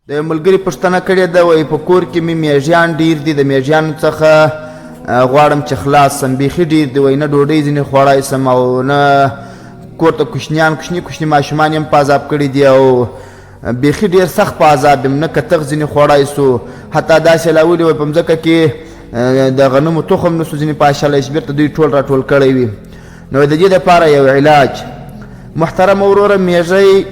د یو ملګري پوښتنه کړې ده، وایي په کور کې مې میږیان ډېر دي، د میږیانو څخه غواړم چې خلاص سم، بیخي ډېر دي، وایي نه ډوډۍ ځینې خوړای سم او نه کور ته کوچنیان کوچني کوچني ماشومان یې هم په عذاب کړي دي او بیخي ډېر سخت په عذاب یم، نه کتغ ځینې خوړای سو، حتی داسې لا ولي وایي په مځکه کې د غنمو تخم نه سو ځینې پاشلی چې بېرته دوی ټول راټول کړی وي. نو د دې دپاره یو علاج محترم وروره، میږی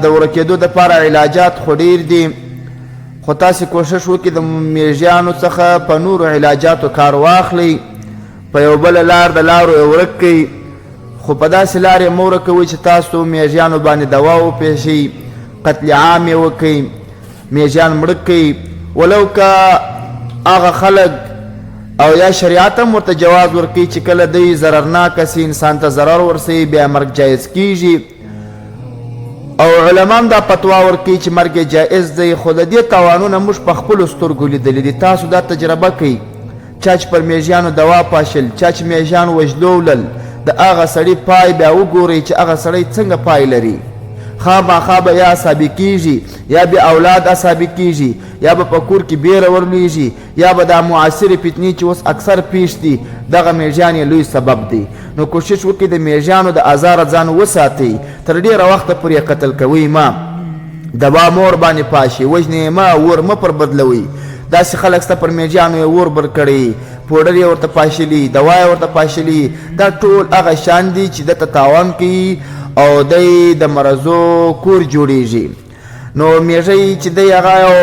د ورکېدو دپاره علاجات خو ډېر دي، خو تاسې کوشش وکړئ د میږیانو څخه په نورو علاجاتو کار واخلئ، په یو بله لار د لارو یې ورک کړئ، خو په داسې لار یې مه ورکوئ چې تاسو میږیانو باندې دوا وپېښئ، قتل عام یې وکړئ، میږیان مړه کړئ، ولو که هغه خلک او یا شریعت هم ورته جواز ورکوي چې کله دوی ضررناکه سي، انسان ته ضرر ورسوي، بیا مرګ جایز کیږي، او علما هم دا فتوا ورکوي چې مرګ یې جایز دی، خو د دې تاوانونه موږ په خپلو سترګو لیدلي دي. تاسو دا تجربه کوئ، چا چې پر میږیانو دوا پاشل، چا چې میږیان وژلولل، د هغه سړي پای بیا وګورئ چې هغه سړی څنګه پای لري. خامخا به یا عصابي کیږي، یا بې اولاد عصابي کیږي، یا به په کور کې بیره ورلویږي، یا به دا معاصرې فتنې چې اوس اکثر پیښ دي، دغه میږیان یې لوی سبب دی. نو کوشش وکړئ د میږیانو د ازاره ځان وساتئ، تر ډېره وخته پورې یې قتل کوئ مه، دوا مه ورباندې پاشئ، وژنئ یې مه، اور مه پر بدلوئ. داسې خلک سته پر میږیانو یې اور بل کړی، پوډر یې ورته پاشلي، دوا یې ورته پاشلي، دا ټول هغه شیان دي چې ده ته تاوان کوي او دی د مرضو کور جوړیږي. نو میږی چې دی هغه یو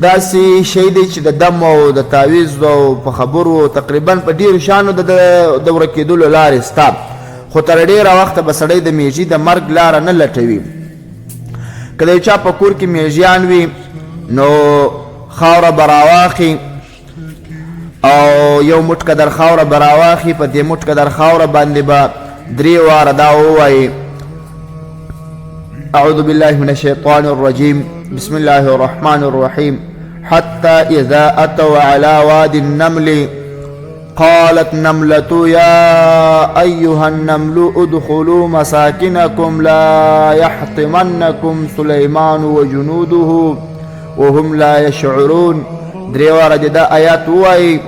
داسې شی دی چې د دم او د تعویذ او په خبرو تقریبا په ډېرو شیانو د د ورکېدلو لارې سته، خو تر ډېره وخته به سړی د میږي د مرګ لاره نه لټوي. که د یو چا په کور کې میږیان وي نو خاوره به راواخي او یو موټ قدر خاوره به راواخي، په دې موټ قدر خاوره باندې به درې واره دا ووایي: اعوذ بالله من الشیطان الرجیم، بسم الله الرحمن الرحیم، حتى اذا اتوا على واد النمل قالت نملة يا أيها النمل ادخلوا مساكنكم لا يحطمنكم سليمان وجنوده وهم لا يشعرون. درې واره دې دا آیات ووایي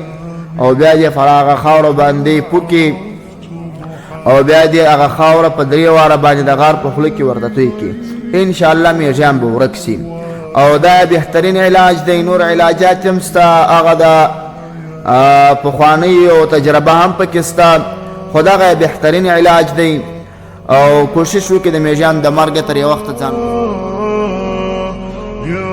او بیا دې پر هغه خاوره باندې پوکې او بیا دې هغه خاوره په درې واره باندې د غار په خوله کې ورته توی کړي، انشاءالله میږیان به ورک سي. او دا بهترین علاج دی. نور علاجات هم سته، هغه د پخوانۍ او تجربه هم پکې سته، خو دغه بهترین علاج دی. او کوشش وکړئ د میږیانو د مرګه تر یو وخته ځان يا